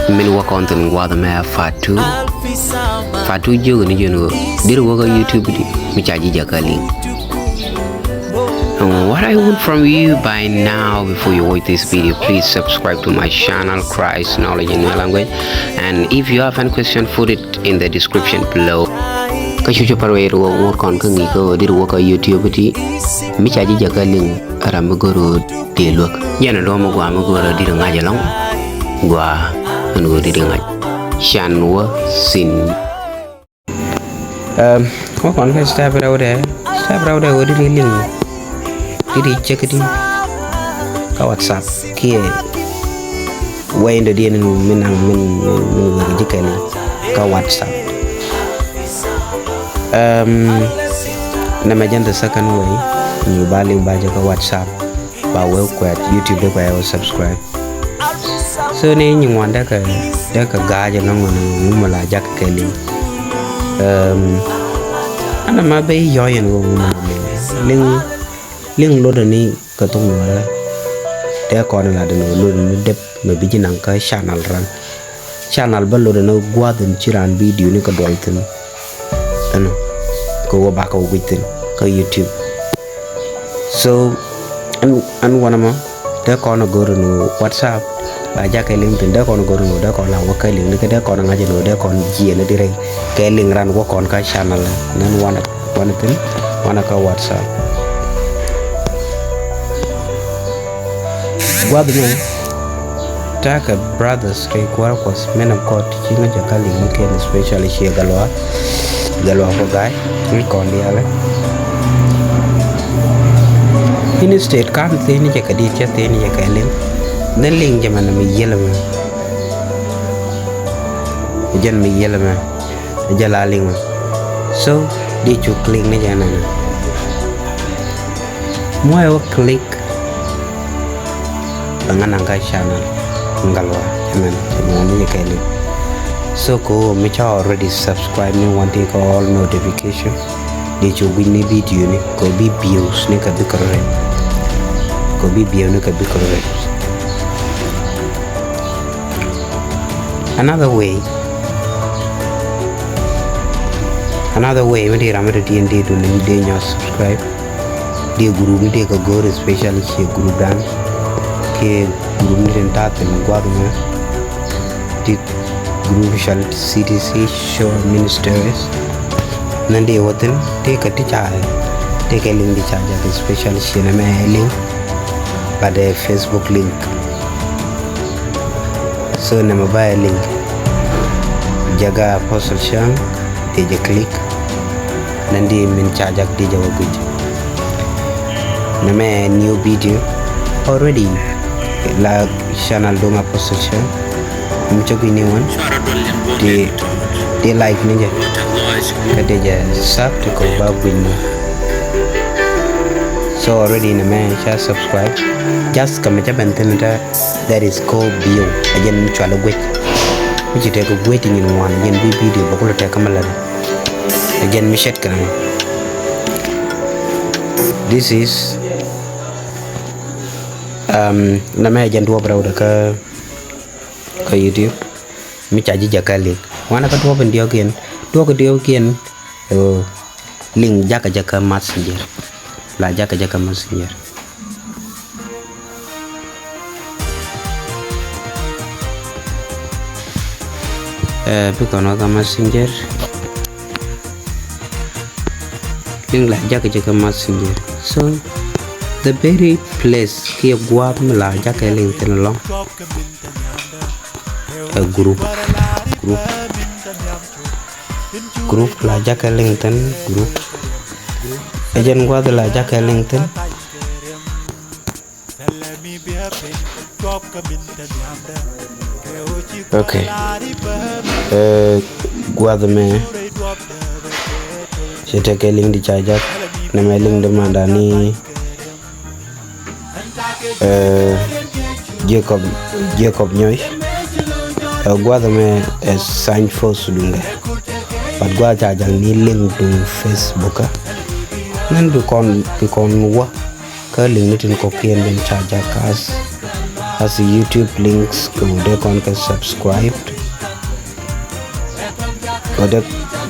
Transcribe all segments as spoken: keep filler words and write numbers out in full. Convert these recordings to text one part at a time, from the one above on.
Min wä kɔn thin gua̱th mɛ Fatu. Fatu jiök ni jön ɣöö diri wä kä YouTube di mi ca ji̱ jakä liŋ. And what I want from you by now, before you watch this video, please subscribe to my channel, Christ Knowledge in Nuer Language. And if you have any question, put it in the description below. Kä cucä pär wee ri wä ŋot kɔn kä ŋi̱i̱kä ɣöö diri wä kä YouTube ti mi ca ji̱ jakä liŋ ram mi go̱r ɣöö dee luäk. Jɛn a duɔ̱ɔ̱m mi gɔaa mi go̱r ɣöö diri ŋa̱c ɛlɔ̱ŋ. Gɔaa ɛn ɣöö diri ŋa̱c. Can wä thi̱n. Ɛm, wä kɔn kä step rɛwdɛ, step rɛwdɛ wä diri liŋ, diri cek di kä WhatsApp kiɛ wɛy in dɔ̱diɛn in mi naŋ min, min, min wek ji̱ kɛn in kä WhatsApp. Ɛm, nɛmɛ jɛn the second way, mi ba liŋ ba jɛ kä WhatsApp, ba wee kuɛt YouTube dee kuɛt wä subscribe. So ni nyin wan dee kɛ, dee kɛ ga̱a̱c ɛlɔ̱ŋ ɛn ɣöö ŋu mi la jak kɛ liŋ. Ɛm, ɛn ɛmɛ ben yɔ̱ɔ̱c ɛn ɣöö ŋu mi la liŋ. Liŋ, liŋ lotdɛ ni kɛ thok Nuäärä. Dee kɔn lat ɛn ɣöö lotdɛ ni dep mi bi ji̱ naŋ kä channel ran. Channel bä lotdɛ ni gua̱a̱th in ci raan video ni kɛ duɔl thi̱n. Ɛnɔ kɛ ɣöö bakɛ wä guic thi̱n kä YouTube. So ɛn, ɛn wanɛ mɔ dee kɔn a go̱r ɛn ɣöö WhatsApp la jakɛ liŋ thi̱n, dee kɔn a go̱r ɛn ɣöö dee kɔn a wä kä liŋ ni kɛ dee kɔn a ŋa̱c ɛn ɣöö dee kɔn jiɛn ni di rɛy kɛ liŋ ran wä kɔn kä channel. Nɛn wanɛ, wanɛ thi̱n, wanɛ kä WhatsApp. Gua̱th mɛ ta̱a̱ kɛ brothers kɛ kuäärä Kuɔth, men of God, ci ŋäc ɛ kä liŋ ni kɛn, especially ciɛ Gatluak, Gatluak Paga̱a̱c, ŋäc kɔn diaalɛ. Instead ka̱n thi̱n ni jɛ kɛ diet cɛ thi̱n ni jɛ kɛ liŋ. Then liŋ jɛ mɛn mi yiël mɛ. Jɛn mi yiël mɛ. Jɛ la liŋ mɛ. So di cu click ni jɛ nɛnɛ. Muɔyɛ wä click. Bɛ ŋa naŋ kä channel Gatluak, cɛ mɛn cɛ muɔ̱ɔ̱n ni jɛ kɛ liŋ. So ko mi ca already subscribe ni wan ti kɛ all notification. Di cu guic ni video ni kɛ bi views ni kɛ bi kɛ rɛ. Kɛ bi views ni kɛ bi kɛ rɛ. Another way, another way mi di ram mi di diɛn di dun ni di nyɔ subscribe. Dee group ni dee kɛ go̱o̱r, especially ciɛ group dan kiɛ group ni tin ta̱a̱ thi̱n gua̱th mɛ. Dee group cɔal C T C, Show Ministries. Nɛn dee wä thi̱n dee kɛ ti ca, dee kɛ link di ca jak, especially ciɛ nɛmɛ link, but ɛ Facebook link. So nɛmɛ ba ɛ link. Jakä Apostle Chang, dee jɛ click. Nɛn di min ca jak di jɛ wä guic. Nɛmɛ new video already la channel duŋ Apostle Chang. Mi cä guic ni wan di, di like ni jɛ. Kä di jɛ sub ti kɔ ba guic ni. So already nɛmɛ ca subscribe. Just kɛ mi ca ben thin ta, that is called view. Ɛ jɛn mi cual guic. Mi ci tekɛ guic ti nyin wan, ɛ jɛn bi video bä kulɛ tekɛ mi lät. Ɛ jɛn mi cɛt kɛ nɛmɛ. This is, um, nɛmɛ ɛ jɛn duɔp rɛwdɛ kä, kä YouTube. Mi ca ji̱ jakä liŋ. Wanɛ kä duɔp in diɔ̱k in. Duɔp in diɔ̱k in. Ɛ ɣöö liŋ jakä jakä Messenger. La jakä jakä Messenger. Ɛ, bi kɔn wä kä Messenger. Liŋ la jakä jakä Messenger. So the very place kiɛ gua̱a̱th mi la jakä liŋ thi̱n ɛlɔ̱ŋ. Ɛ group. Group. Group la jakä liŋ thi̱n, group. Ɛ jɛn gua̱a̱th la jakä liŋ thi̱n. Okay. Ɛ, gua̱a̱th mɛ cɛ tekɛ liŋ di ca jak. Nɛmɛ liŋ di mandani. Ɛ, Jacob, Jacob Nyoy. Ɛ, gua̱a̱th mɛ ɛ Signpost duŋdɛ. But gua̱a̱th ca jak ni liŋ duŋ Facebook. Nɛn bi kɔn, bi kɔn wä kä liŋ ni tin kɔkiɛn den ca jak ka̱a̱th. As YouTube links kɛ wä dee kɔn kɛ subscribe. Kɛ wä dee,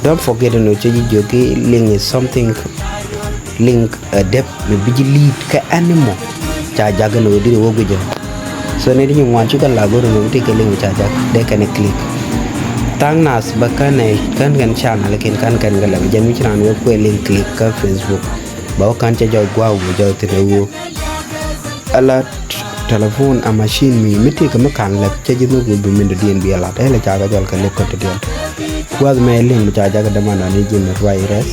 don't forget, ɛn ɣöö cä ji̱ jiök i̱ link is something, link ɛ dep mi bi ji̱ lead kɛ animal. Ca jak ɛn ɣöö diri wä guic ɛ. So ni di nyin ŋuan ci kɛn la go̱r ɛn ɣöö ti kɛ link ca jak dee kɛn ɛ click. Thank nath bä kɛn ɛ kɛn kɛn channel kin kɛn kɛn kɛ lɛ bä jɛn mi ci raan wä kuɛ link click kä Facebook. Bä wä kɛn cɛ jɔɔc gua̱a̱k wä jɔɔc thin ɛ wä. Ala t-, telephone a machine mi, mi ti kɛ mi kan lɛp cɛ ji̱ mi wä bi min dɔ̱diɛn bi a lat. Ɛ lɛ ca kɛ jɔl kɛ lɛp kɛ dɔ̱diɛn. Gua̱a̱th mɛ link mi ca jak kɛ dämandan ni ji̱ mi ruac rɛth.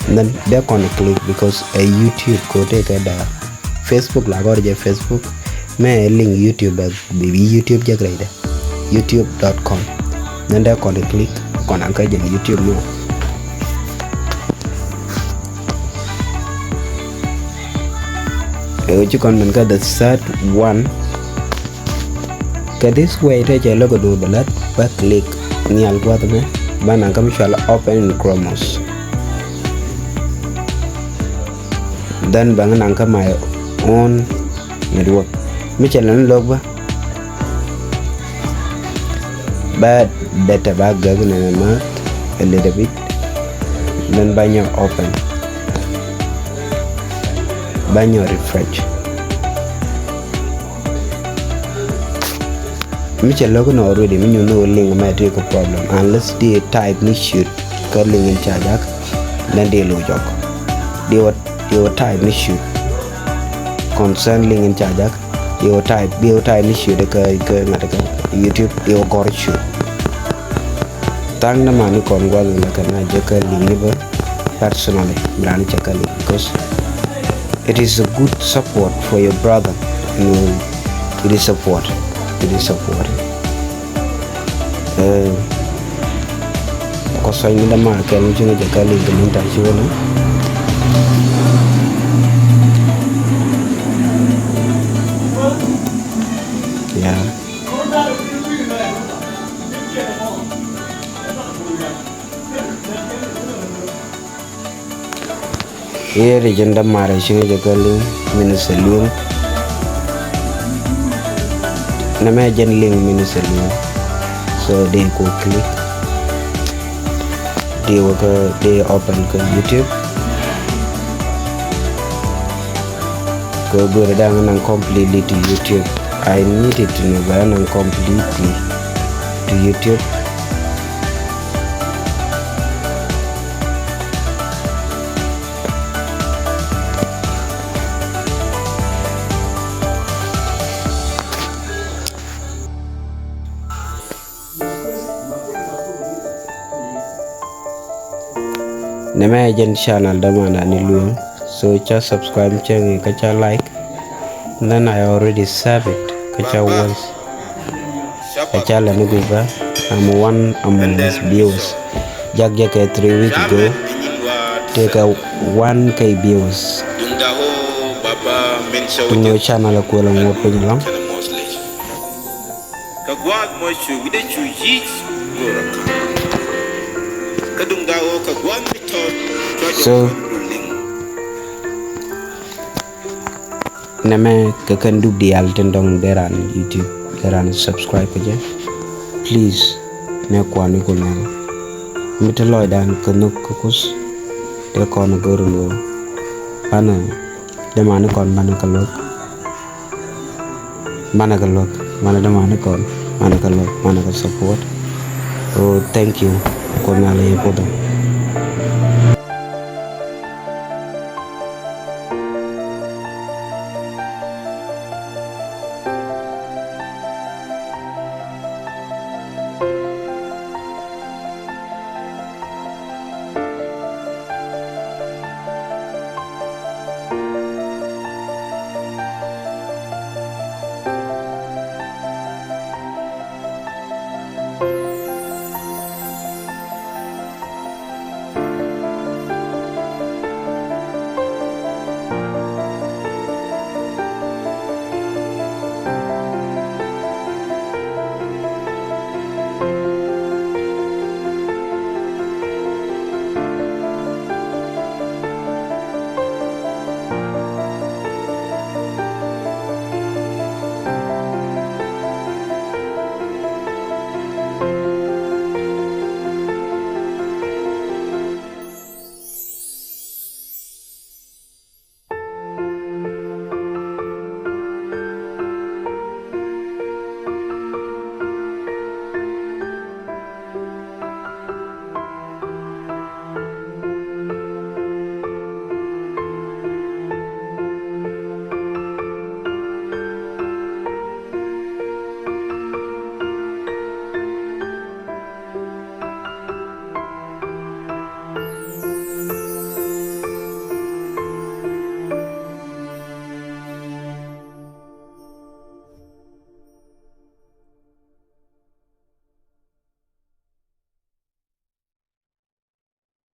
And then dee kɔn click because ɛ YouTube ko tëë kɛ daa. Facebook la gɔr jɛ Facebook. Mɛ link YouTube bɛ bi YouTube jɛ kɛ rɛydɛ. YouTube dot com. Then dee kɔn click kɔn an kä jɛn YouTube mɔ. Ɛ wä ci kɔn ben kä the third one. Kɛ this way tëë cɛ lo̱k ɛ duɔ̱ɔ̱p bɛ lät bä click nhial gua̱th mɛ bä naŋ kä mi cual open in Chromos. Then bä ŋä naŋ kä my own network. Mi cɛ lɛ ni lo̱k bä. Bä data bä gäk nɛmɛ math a little bit. Then bä nyɔ open. Bä nyɔ refresh. Mi cɛ lo̱k ni already mi nyuth ni wä link mɛ ti kɛ problem unless di type ni shoot kä link in ca jak. Then di lo jɔk di wä, di wä type ni shoot concern link in ca jak. Di wä type, di wä type ni ciöt kä, kä ŋa̱t kä YouTube, di wä gɔr ciöt. Tha̱a̱ŋ ni mani kɔn gua̱th in la kɛ na jɛ kä link ni bä personally, mi raan cɛ kä link because it is a good support for your brother. You know, it is support. It is support. Ɛ, kɔ suany mi dämaar kɛn mi ci ŋäc jɛ kä link ni ta̱a̱ ci wä ni. Ya. I̱ ri jɛn dämaar ci ŋäc jɛ kä link Minister Lueŋ. Nɛmɛ jɛn link Minister Lueŋ. So dee ku click. Dee wä kä, dee open kä YouTube. Kɛ go̱o̱rä da̱ŋ naŋ completely to YouTube. I need it to know bɛ naŋ completely to YouTube. Nɛmɛ jɛn channel dämandan ni Lueŋ. So ca subscribe cɛ ŋi̱ kä ca like. Then I already save it kä ca watch. Ɛ ca lɛ ni guic bä, I'm one among his viewers. Jak jɛ kɛ three week ago. Tëëkɛ one K views. Tuŋ ni channel ɛ kuël ɛ ŋuɔ̱t piny ɛlɔ̱ŋ. So nɛmɛ kɛ kɛn dup diaal tin dɔ̱ŋ dee raan YouTube dee raan subscribe kɛ jɛ. Please nɛ kuan ni kun nɛn mi te lɔcdan kɛ nhök kɛ Kuoth. Dee kɔn go̱r in wee banɛ dee mani kɔn banɛ kɛ luäk. Manɛ kɛ luäk, manɛ dämani kɔn, manɛ kɛ luäk, manɛ kɛ support. Oh, thank you. Kuoth Nhial yɛ puɔth.